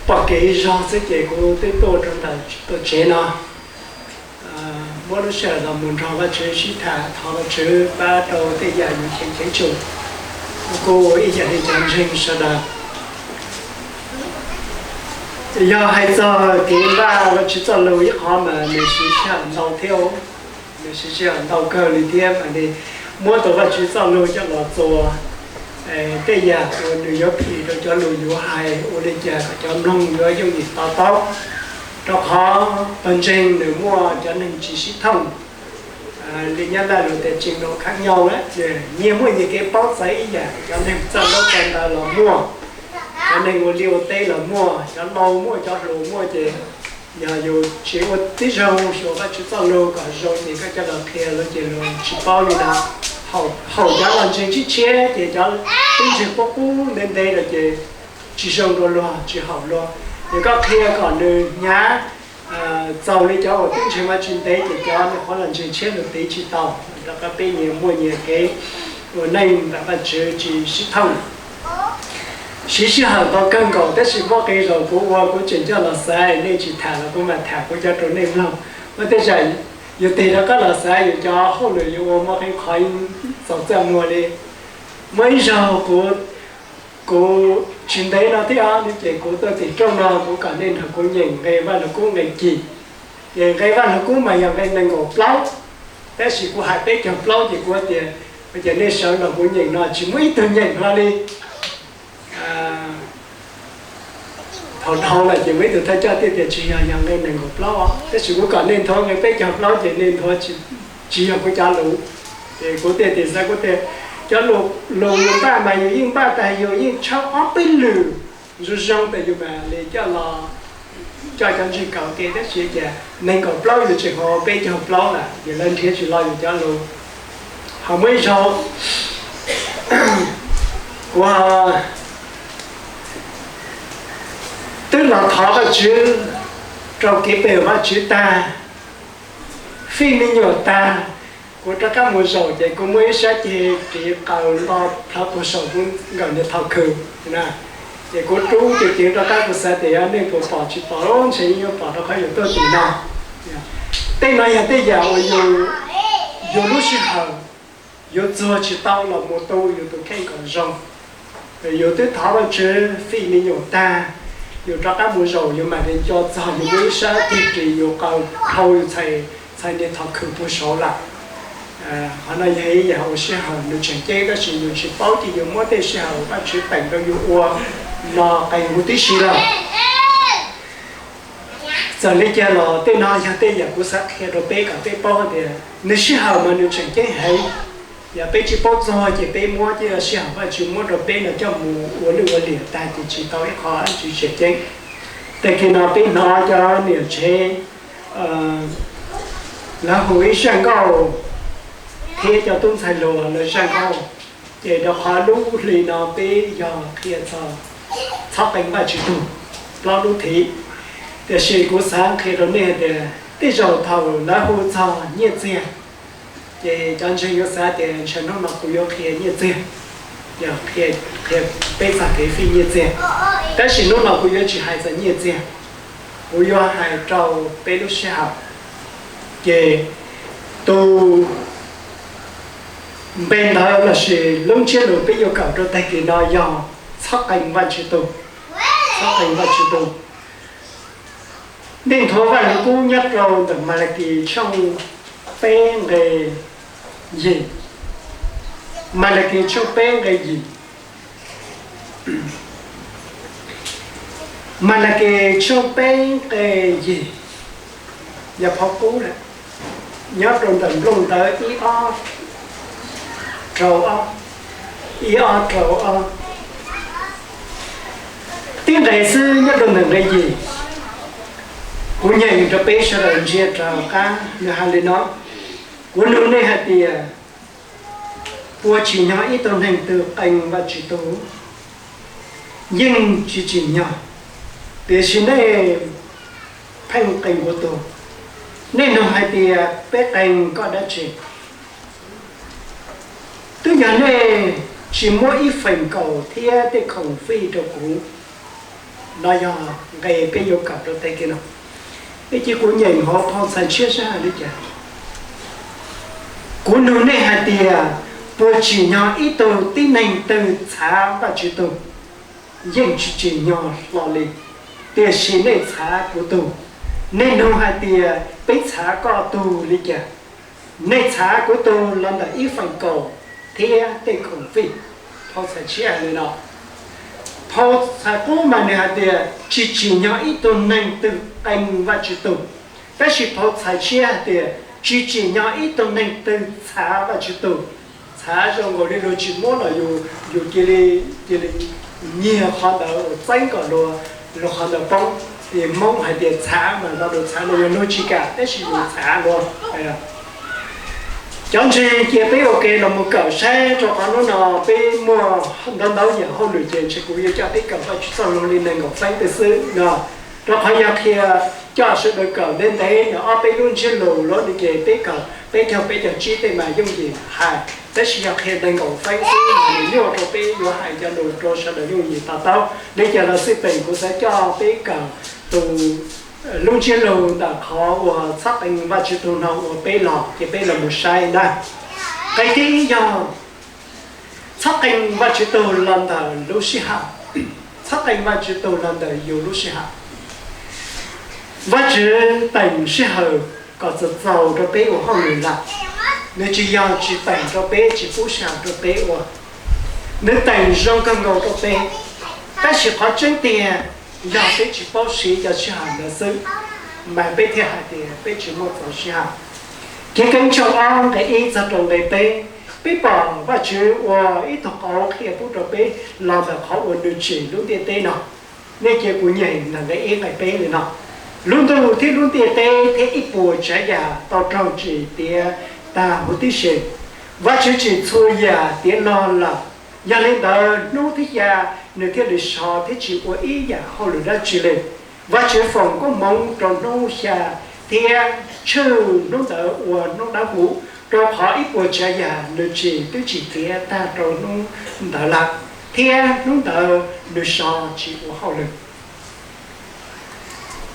Pom kev zog xwb ces kuv twb tuaj rau ntawm tuam tsev no, muab lub sij hawm los mus nrog Vajtswv sib tham, thov Vajtswv pab rau tej yam yus cheem cheem tsum, kuj ib yam li cov ntseeg sawv daws. Yog hais txog kev npaj Vajtswv txoj lus ib qho mas nws siv sij hawm ntau thiab, nws siv sij hawm ntau kawg li thiab mas nws muab tau Vajtswv txoj lus coj los txuas tej yam uas nws yuav phim rau cov lus yuav hais ua li cas kom cov mloog yuav yooj yim to taub. Rau qhov pawg ntseeg nws muaj cov neeg tsis sib thooj, li Nyab Laj luag tias trình độ khác nhau, nyias muaj nyias kev paub txawv ib yam, cov neeg txawj ntaub txawj ntawv los muaj, cov neeg ua liaj ua teb los muaj, cov laus muaj cov hluas muaj, ces yog yus tsis ua tib zoo xyuas Vajtswv txoj lus kom zoo ces koj coj los qhia luag ces luag tsis paub li ntawd. Haum cov los ntseeg tshiab tshiab ces cov tub ntseeg qub qub ntev ntev lawm ces tsis zoo rau luag tsis haum luag. Ces koj qhia kom nws hnyav txaus li cov uas tub ntseeg mas tsis ntev ces cov nyuam qhuav los ntseeg tshiab luag tiv tsis tau. Rau qhov peb nyias muaj nyias kev ua neej ntawm Vajtswv tsis sib thooj. Siv sij hawm tau kawg nkaus tab sis muaj qee zaus kuv ua kuv tseem coj los xaiv, nej tsis tham los kuv mam tham kuv cov rau nej mloog. Muaj tej zaum yus tig rov qab los xaiv yus cov hauj lwm yus ua muaj qee qhov txaus txaj muag li. Muaj ib zaug kuv, kuv tsis ntev no thiab ces kuv tuaj tim rooj no kuv kom nej nrog kuv nyeem nqe Vaj Lug Kub nqe cim. Ces nqe Vaj Lug Kub mas yog nqe nees nkaum plaub, tab sis kuv hais peb caug plaub ces kuv tias, ua cas nej sawv nrog kuv nyeem no tsis muaj ib tug nyeem hlo li. Thaum dhau lawm ces muaj ib tug thawj coj thiaj tias tsis yog, yog nqe nees nkaum plaub os, tab sis kuv kom nej nthuav nqe peb caug plaub ces nej nthuav tsis yog kuv cov lus. Ces kuv thiaj tias xav, kuv tias cov lus yus npaj mas yus yeej npaj tas yus yeej tshawb ob peb lwm zoo zoo tas yus mam li coj los coj cov ntseeg kaum ke, tab sis cas nees nkaum plaub yus tseem ua peb caug plaub lawm, ces lawv nrhiav tsis los yus cov lus. Ho muaj ib zaug kuv twb los thov Vajtswv rau kev pe Vajtswv tag, fij me nyuam tag, kuv rov qab mus zaum ces kuv muaj ib sab ceg ris qaws nto plhawv puag saum kuv nkawm niag thom khwm. Ces kuv rub ceev ceev rov qab, kuv xav tias nej puas pom tsis pom, ntshe yeej yuav pom rau qhov yus tuaj tim no. Tej no yog tej yam uas yus lub sij hawm yuav txuag tsis tau los mus tu yus tus kheej kom zoo. Yus twb thov Vajtswv fij me nyuam tag, yus rov qab mus zaum yus mam li nco txog yus muaj ib sab ceg ris yus qaws dhau yus txhais niag thom khwm puag saud lawm. Qhov no yog ib yam ua sij hawm nws tseem ceeb tab sis yus tsis paub ces yus muab tej sij hawm Vajtswv teem rau yus ua no qee huv tib si lawm. Txawm li cas los tej no yog tej yam kuv xav qhia rau peb kom peb paub tias nws sij hawm mas nws tseem ceeb heev. Yog peb tsis paub txog ces peb muab cov sij hawm Vajtswv muab rau peb no coj mus ua lwj ua liam tag ces tsis tau ib qho dab tsi tseem ceeb. Tag kis no peb hnov cov niam tsev lawv hu ib zaj nkauj thiab cov tub ntxhais hluas lawv zaj nkauj, ces rau qhov lub hli no peb yog qhia txog txhob qee Vajtswv tug, plaub lub thim. Tiam sis kuv xav qhia rau nej tias tej zaum thaum lawv hu txog nyiaj txiag, ces cov ntseeg yuav xav tias ntshe hnub no kuv yuav qhia nyiaj txiag, yog qhia, qhia peb txog kev fij nyiaj txiag. Tab sis hnub no kuv yuav tsis hais txog nyiaj txiag, kuv yuav hais rau peb lub sij hawm. Ces tus npe ntawd lossis lub ntsiab lus peb yuav kawm rau tag kis no yog txhob qee Vajtswv tug, txhob qee Vajtswv tug. Nej nthuav Vaj Lug Kub nyob rau ntawm Malakis tshooj peb nqe yim. Malakis tshooj peb nqe yim. Malakis tshooj peb nqe yim, yog phau qub lawm, nyob rau ntawm nplooj ntawv ib ob rau ob, ib ob rau ob. Tib nqe xwb nyob rau ntawm nqe yim, kuv nyeem rau peb sawv daws ntsia rau qab, nws hais li no: Kuv nug nej hais tias, puas tsim nyog ib tug neeg twg qee Vajtswv tug? Yeej tsis tsim nyog, tiam sis nej pheej qee kuv tug. Nej nug hais tias, peb qee koj dab tsi? Twb yog nej tsis muab ib feem kaum thiab tej khoom fij rau kuv, No yog nqe peb yuav kawm rau tag kis no. Ib cia kuv nyeem hauv phau txhais tshiab seb hais li cas. Kuv nug nej hais tias, puas tsim nyog ib tug tib neeg twg txhav Vajtswv tug? Yeej tsis tsim nyog hlo li. Tiam sis nej txhav kuv tug. Nej nug hais tias, peb txhav koj tug li cas? Nej txhav kuv tug los ntawm ib feem kaum thiab tej khoom fij. Phau txhais tshiab hais li no. Phau txhais qub mas nws hais tias tsis tsim nyog ib tug neeg twg qee Vajtswv tug. Tab sis phau txhais tshiab hais tias tsis tsim nyog ib tug neeg twg txhav Vajtswv tug. Txhav zoo nkaus li luag tsis muab los yus, yus cia li, cia li nyiag qhov ntawd uas txeeb kom luag, luag qhov ntawd poob. Ces Hmoob hais tias txhav mas lo lus txhav no yog luag tsis kam tab sis yus txhav luag. Cov ntseeg cia peb ua ke los mus kawm saib, rau qhov hnub no peb muaj ntau ntau yam hauj lwm ces ntshe kuv yuav coj peb kawm Vajtswv txoj lus li nees nkaum feeb tej xwb no. Rau qhov yog qhia coj sawv daws kawm ntev ntev no ob peb lub ntsiab lus los no ces peb kawm peb caug peb caug tsib tej mas yooj yim hais, tab sis yog qhia nees nkaum feeb xwb mas nws nyuaj rau peb yuav hais cov lus rau sawv daws yooj yim to taub. Li cas los xij peem kuv xav coj peb kawm tus lub ntsiab lus ntawm qhov uas txhob qee Vajtswv tug no ua peb los ces peb los mus saib ntag. Nqe thib ib yog txhob qee Vajtswv tug los ntawm lub sij hawm. Txhob qee Vajtswv tug los ntawm yus lub sij hawm. Vajtswv teem sij hawm kom txaus txaus rau peb ua hauj lwm lawm. Nws tsis yog tsis teem rau peb, tsis pub sij hawm rau peb ua. Nws teem zoo kawg nkaus rau peb, tab sis qhov tseeb tiag yog peb tsis paub siv cov sij hawm ntawd xwb, mas peb thiaj hais tias peb tsis muaj txaus sij hawm. Chiv Keeb tshooj ob nqe ib txog rau nqe peb, peb pom Vajtswv ua ib tug qauv qhia pub rau peb los ntawm qhov uas nws tsim lub ntiaj teb no. Nej cia kuv nyeem ntawm nqe ib nqe peb li no: Lub ntuj thiab lub ntiaj teb thiab ib puas tsav yam tau raug tsim tiav tag huv tib si. Vajtswv tsim txhua yam tiav log lawm, yog li ntawd hnub thib xya nws thiaj li so thiab tsis ua ib yam hauj lwm dab tsi li. Vajtswv foom koob hmoov rau hnub xya thiab tshwj hnub ntawd ua hnub dawb huv, rau qhov ib puas tsav yam nws tsim twb tsim tiav tag rau hnub ntawd lawm, thiab hnub ntawd nws so tsis ua hauj lwm.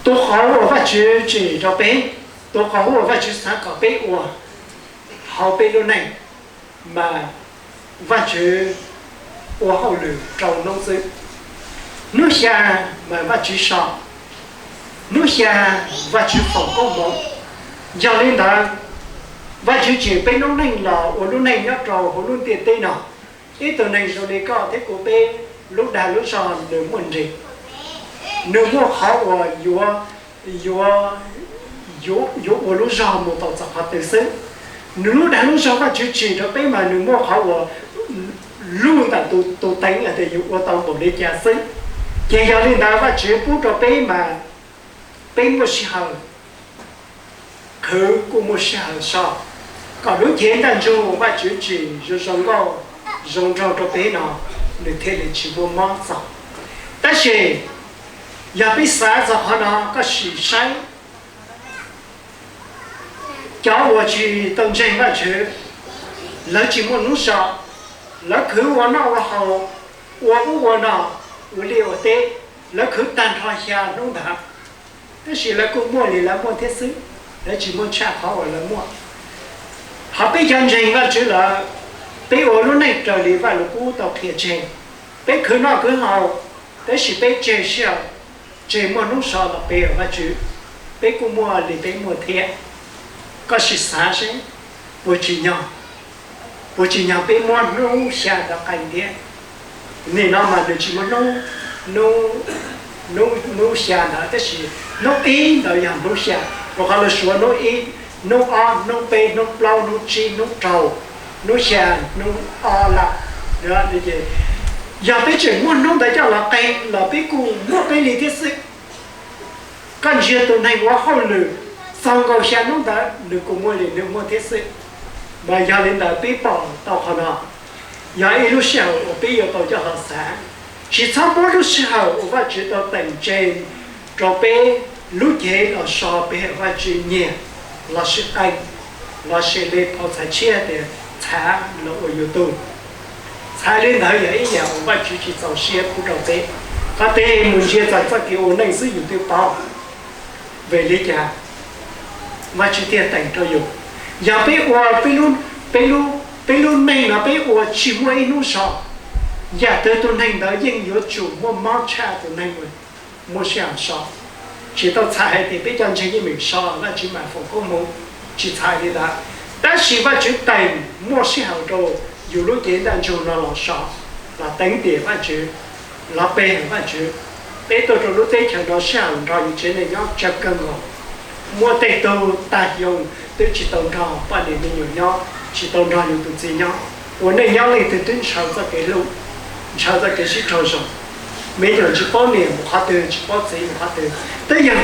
Tus qauv uas Vajtswv tsim rau peb, tus qauv uas Vajtswv xav kom peb ua hauv peb lub neej, mas Vajtswv ua hauj lwm rau hnub xwb. Hnub xya mas Vajtswv so, hnub xya Vajtswv foom koob hmoov. Yog li ntawd, Vajtswv tsim peb lub neej los ua lub neej nyob rau hauv lub ntiaj teb no. Ib tug neeg zoo li koj thiab kuv peb, lub dag lub zog nws muaj nrig, nws muaj qhov uas yuav, yuav, yuav, yuav ua lub zog mus tau txog qhov twg xwb. Nws lub dag lub zog Vajtswv tsim rau peb mas nws muaj qhov uas luj ntawm tus teev hais tias yus ua tau npaum li cas xwb. Ces yog li ntawd Vajtswv pub rau peb mas peb muaj sij hawm khwv kuj muaj sij hawm so, kom lub cev ntaj ntsug Vajtswv tsim zoo zoo nkauj zoo nraug rau peb no, nws thiaj li tsis muaj mob txog. Tab sis yog peb xav txog qhov no, koj sim saib cov uas tsis tau ntseeg Vajtswv, lawv tsis muaj hnub so, lawv khwv ua noj ua haus, ua ub ua no, ua liaj ua teb, lawv khwv tag nrho xya hnub ntawd, tab sis lawv kuj muaj li lawv muaj thiab xwb, lawv tsis muaj tshaj qhov uas lawv muaj. Ho peb cov ntseeg Vajtswv lawm, peb ua lub neej raws li Vaj Lug Kub tau qhia tseg. Peb khwv noj khwv haus, tab sis peb tseg sij hawm, tseg muaj hnub so los pe Vajtswv, peb kuj muaj li peb muaj thiab. Koj sim xav seb, puas tsim nyog, puas tsim nyog peb muab hnub xya ntawd qee thiab? Nim no mas nws tsis muaj hnub, hnub, hnub xya ntawd, tab sis hnub ib ntawd yog hnub xya, rau qhov lawv suav hnub ib, hnub ob, hnub peb, hnub plaub, hnub tsib, hnub rau, hnub xya, hnub ob lawm. Yog peb tseem muab hnub ntawd coj los qee los peb kuj muaj peb li thiab xwb. Koj ntsia tus neeg ua hauj lwm txog nkaus xya hnub ntawd nws kuj muaj li nws muaj thiab xwb. Mas yog li ntawd peb pom tau qhov no, yog ib lub sij hawm uas peb yuav tau coj los xav, tsis txhob muab lub sij hawm uas Vajtswv tau teem tseg rau peb lub cev los so peb Vajtswv nyiag, los sis qee, los sis li phau txhais tshiab tias txhav los ua yus tug. Txhais li ntawd yog ib yam uas Vajtswv tsis txaus siab pub rau peb. Qhov twg mus ntsia txog txoj kev ua neej xwb yus twb paub. Vim li cas Vajtswv thiaj teem rau yus? Yog peb ua peb lub, peb lub, peb lub neej no peb ua tsis muaj ib hnub so, yam twg tus neeg ntawd yeej yuav tsum muaj mob tshaj tus neeg uas muaj sij hawm so. Tsis tau txhais hais tias peb cov ntseeg yeej meem so Vajtswv mam foom koob hmoov, tsis txhais li ntawd. Tab sis Vajtswv teem muaj sij hawm rau yus lub cev ntaj ntsug no los so, los teev tiam Vajtswv, los pe hawm Vajtswv. Peb tuaj rau lub teb chaws no sij hawm nrog yus tsev neeg nyob tsawg kawg nkaus. Muaj tej tug tag xyoo twb tsis tau nrog poj niam me nyuam nyob, tsis tau nrog yus tus txiv nyob, ua neej nyob leej twg twb ntshaw txoj kev hlub, ntshaw txoj kev sib raug zoo. Me nyuam tsis paub niam mus qhov twg, tsis paub txiv mus qhov twg, twb yog